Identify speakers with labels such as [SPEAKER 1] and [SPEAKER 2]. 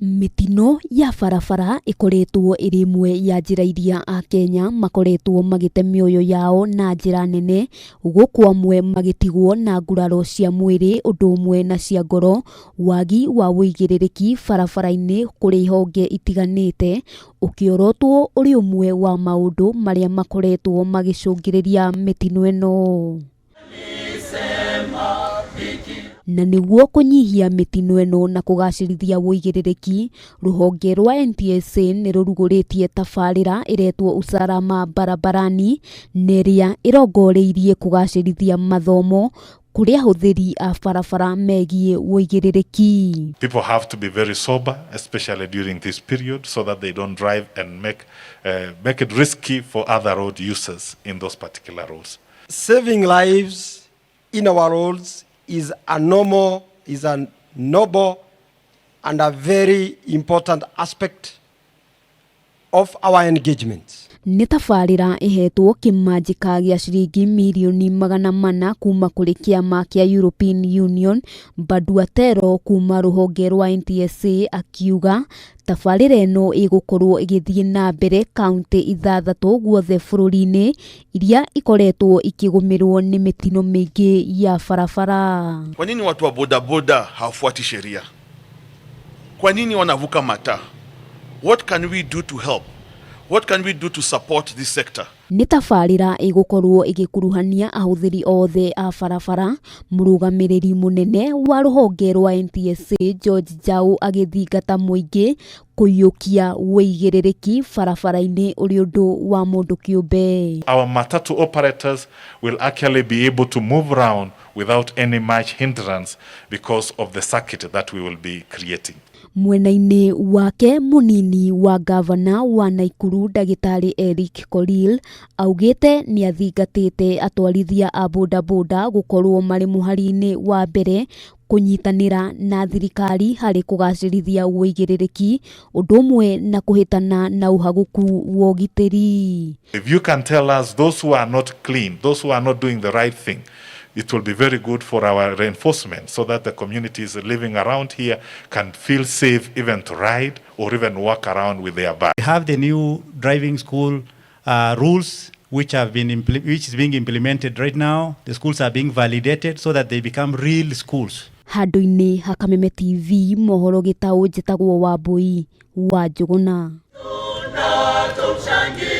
[SPEAKER 1] Mĩtino ya barabara ĩkoretwo ĩrĩ ĩmwe ya njĩra iria akenya makoretwo magĩte mĩoyo yao na njĩra nene, gũkũ amwe magĩtigwo na nguraro cia mwĩrĩ ũndũ ũmwe na cia ngoro, wagi wa ũigĩrĩrĩki barabara-inĩ kũrĩ honge itiganĩte ũkĩorotwo ũrĩ ũmwe wa maũndũ marĩa makoretwo magĩcũngĩrĩria mĩtino ĩno. Na nĩguo kũnyihia mĩtino ĩno na kũgacĩrithia ũigĩrĩrĩki, rũhonge rwa NTSA nĩ rũrugũrĩtie tabarĩra ĩretwo Usalama Barabarani, na ĩrĩa ĩrongoreirie kũgacĩrithia mathomo kũrĩ ahũthĩri a barabara megiĩ ũigĩrĩrĩki.
[SPEAKER 2] People have to be very sober, especially during this period, so that they don't drive and make it risky for other road users in those particular roads.
[SPEAKER 3] Saving lives in our roads is a normal, is a noble and a very important aspect of our engagement.
[SPEAKER 1] Nĩ tabarĩra ĩhetwo kĩmanjĩka gĩa ciringi mirioni 400 kuma kũrĩ kĩama kĩa European Union. Baduatero kuma rũhonge rwa NTSA akiuga tabarĩra ĩno ĩgũkorwo ĩgĩthiĩ na mbere kaunti ithathatũ guothe bũrũri-inĩ iria ikoretwo ikĩgũmĩrwo nĩ mĩtino mĩingĩ ya barabara.
[SPEAKER 4] Kwa nini watu wa bodaboda hawafuati sheria? Kwa nini wanavuka mataa? What can we do to help? What can we do to support this sector?
[SPEAKER 1] Nĩ tabarĩra ĩgũkorwo ĩgĩkuruhania ahũthĩri othe a barabara. Mũrũgamĩrĩri mũnene wa rũhonge rwa NTSA George Njau agĩthingata mũingĩ kũiyũkia ũigĩrĩrĩki barabara-inĩ ũrĩ ũndũ wa mũndũ kĩũmbe.
[SPEAKER 2] Our matatu operators will actually be able to move around without any much hindrance because of the circuit that we will be creating.
[SPEAKER 1] Mwena-inĩ wake, mũnini wa ngavana wa Naikuru Ndagĩtarĩ Eric Korir augĩte nĩathingatĩte atwarithia a bodaboda gũkorwo marĩ mũhari-inĩ wa mbere kũnyitanĩra na thirikari harĩ kũgacĩrithia ũigĩrĩrĩki ũndũ ũmwe na kũhĩtana na ũhagũku wa ũgitĩri.
[SPEAKER 2] If you can tell us those who are not clean, those who are not doing the right thing, it will be very good for our reinforcement so that the communities living around here can feel safe even to ride or even walk around with their bike.
[SPEAKER 5] We have the new driving school rules which is being implemented right now. The schools are being validated so that they become real schools.
[SPEAKER 1] Handũ-inĩ ha Kameme TV mohoro gĩtaũ, njĩtagwo Wambui wa Njũgũna.
[SPEAKER 6] Tumshangilie.